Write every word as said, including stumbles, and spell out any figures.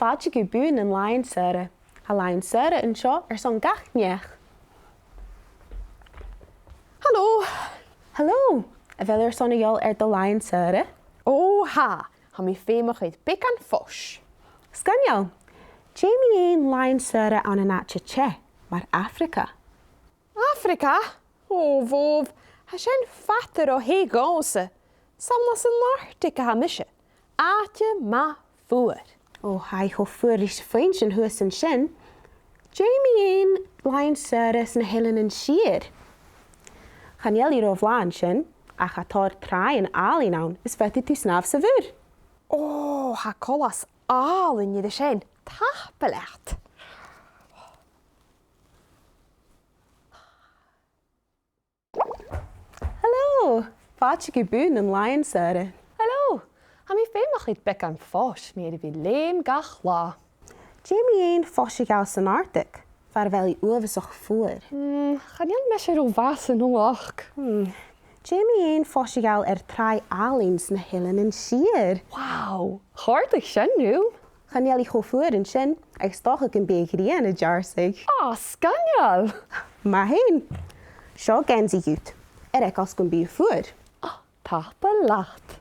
Fàilte gu bùth nan làithean-saora. Tha làithean-saora an seo airson gach neach. Halò! Halò! A bheil thu airson a dhol air do làithean-saora? Ò, tha! Tha mi feumach air beagan fois. Sgoinneil! Dè mu dheidhinn làithean-saora ann an àite teth, mar Afraga? Afraga? Ò, bhobh, tha sin fada ro theth dhòmhsa. 'S ann às an Arctic a tha mise. Àite math fuar. Ò, tha e cho fuar ris a' phuinnsean shuas an sin. Dè mu dheidhinn làithean-saora sna h-Eileanan Siar? Chan eil i ro bhlàth an sin, ach tha tòrr tràighean àlainn ann, is faodaidh tu snàmh sa mhuir. Ò, tha coltas àlainn air sin. Tapadh leat. Halò! Fàilte gu bùth nan làithean-saora. Halò! Tha mi feumach air beagan fois, mi air a bhith a' leum gach latha. Dè mu dheidhinn fois a ghabhail san Arctic, far a bheil i uabhasach fuar? Mm, chan eil mise ro mhath san fhuachd. Hmm. Dè mu dheidhinn fois a ghabhail air tràigh àlainn sna h-Eileanan Siar? Wow! Chòrdadh sin rium. Chan eil i cho fuar an sin, agus 's dòcha gum bi a' ghrian a' deàrrsadh. Ò, sgoinneil! Math fhèin. Seo geansaidh dhut, air eagal 's gum bi thu fuar. Ò, tapadh leat.